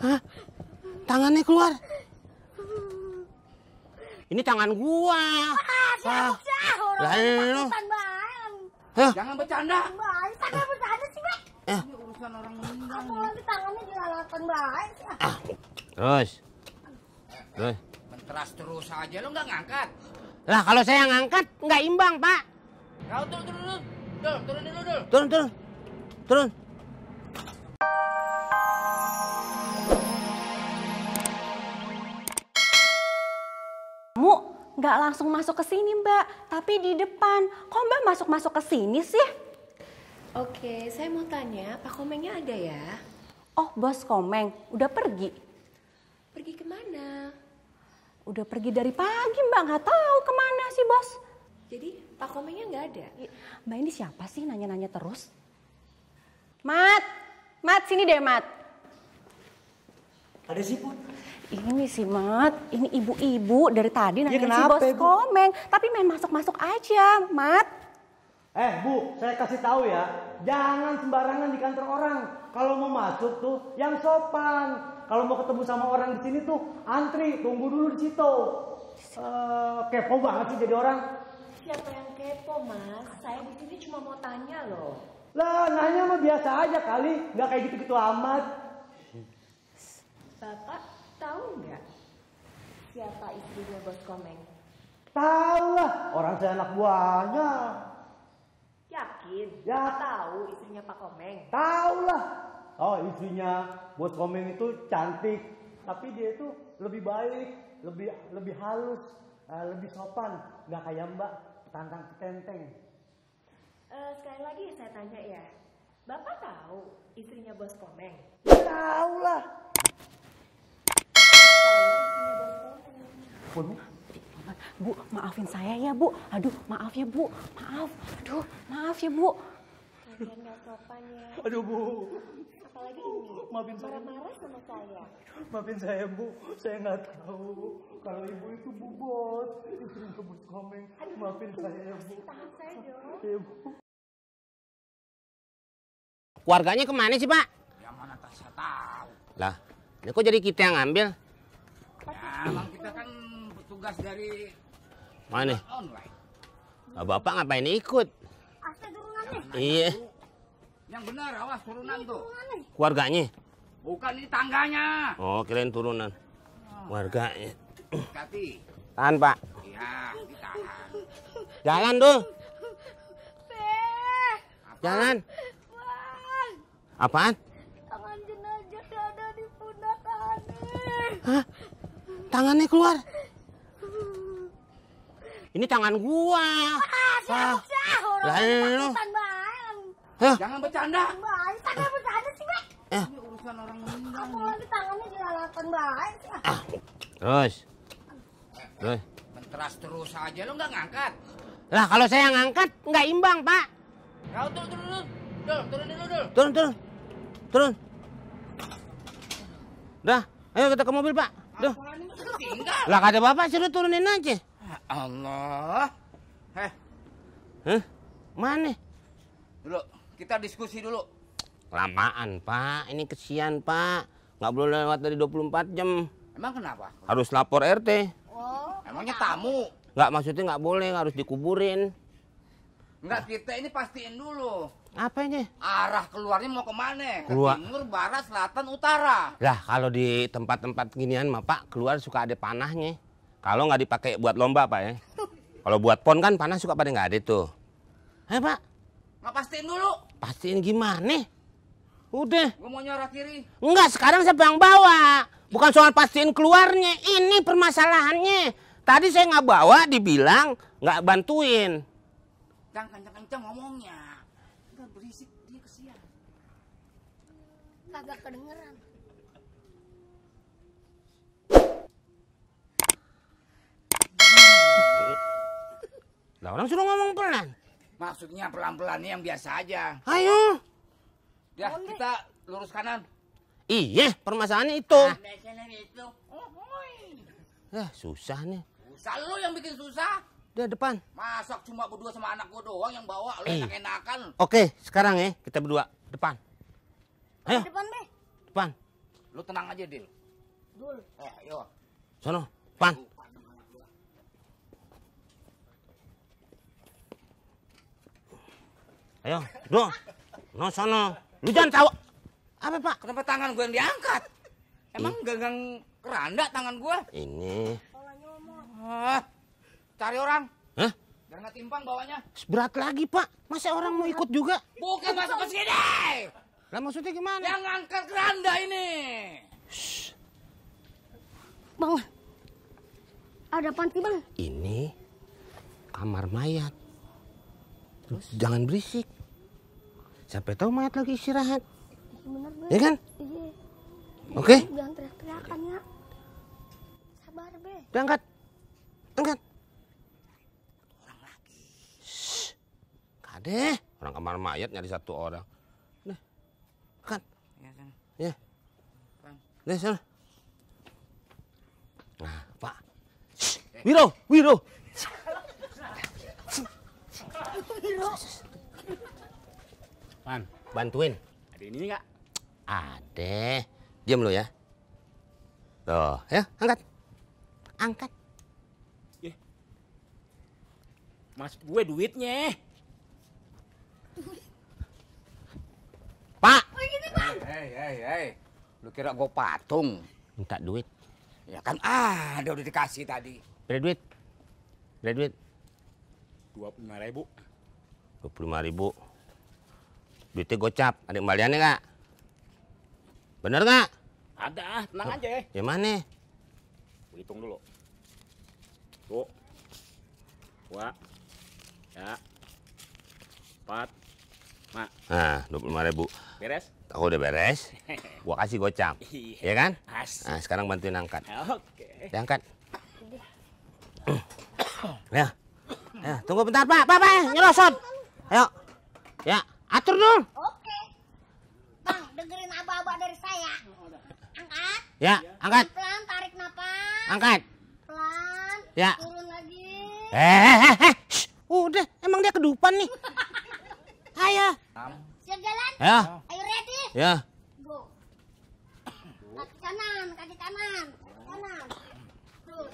Hah? Tangannya keluar. Ini tangan gua. Lalu. Jangan bercanda. Baik, kagak bercanda sih, Bang. Ini urusan orang meninggal. Apalagi tangannya dilalatan baik. Terus. Menteras terus aja lo nggak ngangkat. Lah kalau saya ngangkat nggak imbang, Pak. Kau turun dulu. Turunin dulu. Turun. Kamu nggak langsung masuk ke sini, Mbak, tapi di depan. Kok Mbak masuk ke sini sih? Oke, saya mau tanya, Pak Komengnya ada ya? Oh, Bos Komeng udah pergi. Pergi kemana? Udah pergi dari pagi, Mbak. Nggak tahu kemana sih, Bos. Jadi Pak Komengnya nggak ada? Mbak ini siapa sih nanya-nanya terus? Mat, sini deh, Mat. Ada sih, Put. Ini sih, Mat. Ini ibu-ibu dari tadi nanya si kenapa, Bos Ibu? Komeng. Tapi main masuk-masuk aja, Mat. Bu, saya kasih tahu ya, jangan sembarangan di kantor orang. Kalau mau masuk tuh yang sopan. Kalau mau ketemu sama orang di sini tuh antri, tunggu dulu di situ. Kepo banget sih jadi orang. Siapa yang kepo, Mas? Saya di sini cuma mau tanya loh. Lah, nanya mah biasa aja kali, nggak kayak gitu-gitu amat. Bapak tahu nggak siapa istrinya Bos Komeng? Tahu lah, orang saya anak buahnya. Yakin? Ya. Bapak tahu istrinya Pak Komeng? Tahu lah. Oh, istrinya Bos Komeng itu cantik, tapi dia itu lebih baik, lebih halus, lebih sopan, nggak kayak Mbak tantang tenteng. Sekali lagi saya tanya ya, Bapak tahu istrinya Bos Komeng? Tahu lah. Bu, maafin saya ya, Bu. Aduh, maaf ya, Bu. Maaf ya, Bu. Kalian nggak sopan ya. Aduh, Bu. Apalagi ini, Maafin saya. marah-marah sama saya. Maafin saya, Bu. Saya nggak tahu kalau ibu itu Bu Bos, istrinya Bos Komeng. Maafin saya, Bu. Tahan saya dong. Iya, Bu. Keluarganya kemana sih, Pak? Yang mana tak saya tahu. Lah, ini kok jadi kita yang ngambil? Ya, emang kita kan bertugas dari Mana? online. Lah, Bapak ngapain ikut? Asta turunannya. Iya, Yang benar, awas turunan tuh. keluarganya. Bukan ini tangganya. Oh, kirain turunan. Keluarganya. Hati. Tahan, Pak. Iya, ditahan. Jalan tuh. Jalan. Bang, Apaan? tangan jenazah ada di pundak aneh. Hah? Tangannya keluar. Ini tangan gua. Lalu. Takutan baik. Hah? Jangan bercanda. Baik, kagak bercanda sih, Bang. Ini urusan orang meninggal. Apalagi tangannya dilalatan baik. Terus. Menteras terus aja lo nggak ngangkat. Lah kalau saya ngangkat nggak imbang, Pak. Kau turun dulu. Turunin dulu. Turun. Dah, ayo kita ke mobil, Pak. Duh. Apaan ini tinggal. Lah kata Bapak suruh turunin aja. Allah. Hah? Mana? Dulu, kita diskusi dulu. Lamaan, Pak. Ini kesian, Pak. Nggak boleh lewat dari 24 jam. Emang kenapa? Harus lapor RT. Emangnya tamu? Nggak, maksudnya nggak boleh, harus dikuburin. Enggak, kita ini pastiin dulu. Apanya? Arah keluarnya mau kemana? Ke Keluar. timur, barat, selatan, utara. Lah kalau di tempat-tempat ginian mah, Pak, keluar suka ada panahnya. Kalau nggak dipakai buat lomba, Pak, ya. Kalau buat pon kan panah suka pada nggak ada tuh. Ayo, Pak. Nggak pastiin dulu. Pastiin gimana? Udah. Gue mau nyarah kiri. Enggak, sekarang siapa yang bawa? Bukan soal pastiin keluarnya. Ini permasalahannya. Tadi saya nggak bawa, dibilang nggak bantuin. Jangan kencang-kencang ngomongnya. Udah berisik, dia kesian. Kagak kedengeran. Lah orang suruh ngomong pelan. Maksudnya pelan-pelan yang biasa aja. Ayo. Ya, kita lurus kanan. Iya, permasalahannya itu. Biasanya itu. Susah nih. Susah lu yang bikin susah. Dia depan. Masak cuma berdua sama anak gua doang yang bawa. Lu enak-enakan. Oke, sekarang ya kita berdua depan. Ayo, Depan, Be. depan. Lu tenang aja, Dil. Dul. Ayo. Sono, Pan. Ayo, do. No, sono. Lu jangan tahu. Apa, Pak? Kenapa tangan gue yang diangkat? Emang gagang keranda tangan gue? Ini. Cari orang. Hah? Biar nggak timpang bawahnya. Berat lagi, Pak. Masa orang mau ikut juga? Bukan masuk ke sini. Lah maksudnya gimana? Yang ngangkat keranda ini. Bang. Ada apaan sih, Bang? Ini kamar mayat. Terus jangan berisik. Siapa tahu mayat lagi istirahat. Bener, Be. Ya kan? Iya. Oke? Jangan teriak-teriakan ya. Sabar, Be. Udah angkat. Angkat. Kade, orang kamar mayat nyari satu orang. Nih. Angkat. Ya, sana. Ya. Bang. Nih, sana. Nah, Pak. Wiro, Wiro. Pan, Bantuin. ada ini nggak? Ada. Diam lo ya. Tuh, ya, angkat. Angkat. Maksud gue duitnya. Pak. Hei. Lu kira gue patung? Minta duit. Ya kan ada udah dikasih tadi. Beri duit. Beri duit. 25.000. 25.000. Duitnya gocap. Ada kembaliannya nggak? Bener nggak? Ada, tenang aja. Yang mana? Gue hitung dulu. Tuh. 2. Ya. 4. Nah, 25.000. Beres? Aku udah beres. Gua kasih gocap. Iya. Ya kan? Asik. Nah, sekarang bantuin angkat. Oke. Diangkat. Ya. Ya, tunggu bentar, Pak. Pak, nyerosot. Ayo. Ya, atur dulu. Oke. Bang, dengerin aba-aba dari saya. Angkat. Ya, angkat. Pelan, tarik napas. Angkat. Pelan. Ya. Turun lagi. Shh. Udah, emang dia kedupan nih. Ayo. Siap jalan? Ya. Ayo ready? Ya. Go. Kaki kanan, kaki kanan. Kanan. Terus.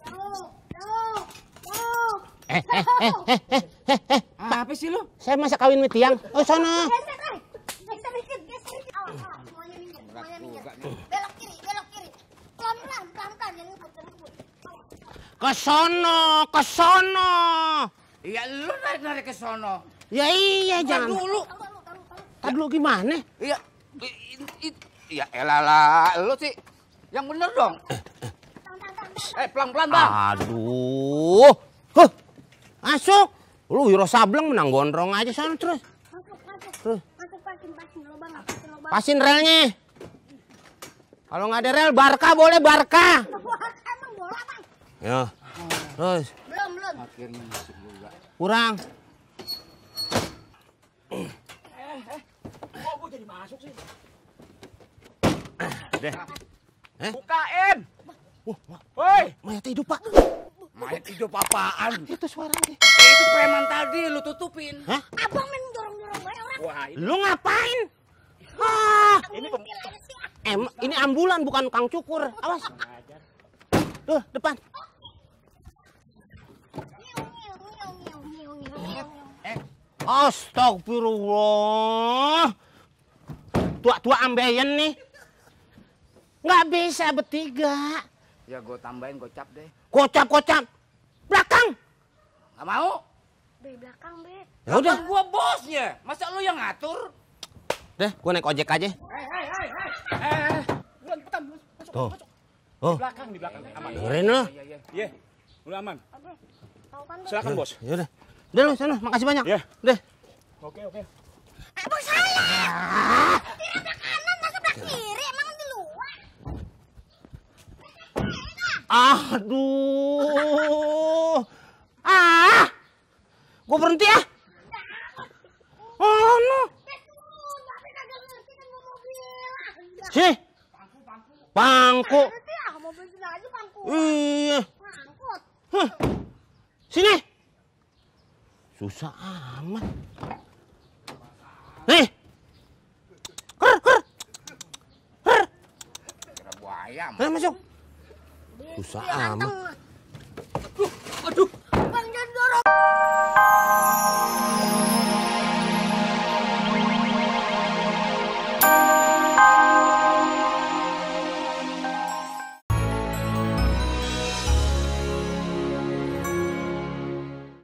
Jauh. Apa sih lu? Saya masa kawin sama tiang. Oh, sono. Geser dikit. Awas. Semuanya minggir. Belok kiri. Pelan-pelan, jangan ngebut. Ke sono. Iya, lu narik ke sono. Ya iya, jangan. Dulu. Tadi dulu gimana? Iya. Ya elah, lu sih. Yang bener dong. Pelan-pelan, Bang. Aduh. Huh. Masuk. Lu Wiro Sableng menang gondrong aja sana terus. Masuk, pasin lubang. Pasin relnya. Kalau nggak ada rel, Barca boleh Barca. Emang bola, Bang? Ya. Terus. Belum. Akhirnya masuk juga. Kurang. Kok gue jadi masuk sih? Deh. Bukain. Woi, mayat hidup, Pak. Mayat hidup apaan? Itu suaranya. Itu preman tadi, lu tutupin. Hah? Abang main dorong-dorong gue orang. Wah, Lu ngapain? Ah, ini ini ambulan bukan Kang Cukur. Awas. Tuh, depan. Astagfirullah. Tua-tua ambeien nih. Nggak bisa bertiga. ya gue tambahin gocap deh. Kocap. Belakang. Nggak mau? Be, belakang, Be. Ya udah. Kan gua bosnya. Masa lu yang ngatur? Deh, gua naik ojek aja. Bulan petan, masuk. Tuh. Masuk. Oh, Di belakang, aman. dengerin lu. Iya, udah aman. Tahu kan, Be? Silakan, Bos. Ya udah. Udah lu sana, makasih banyak. Ya. Udah. Oke. Abang salah. Kiri ke kanan, masa ke kiri? Emang di luar? Aduh. Gua berhenti ya. Oh, no. Tapi kagak ngerti kan gua mau bilang. Sih. Pangku. Ngerti ya, mau bensin aja pangku. Iya. Pangkut. Huh. Sini. Susah amat. Nih. ayam. Ayo masuk. Dia Susah ganteng. amat. Aduh.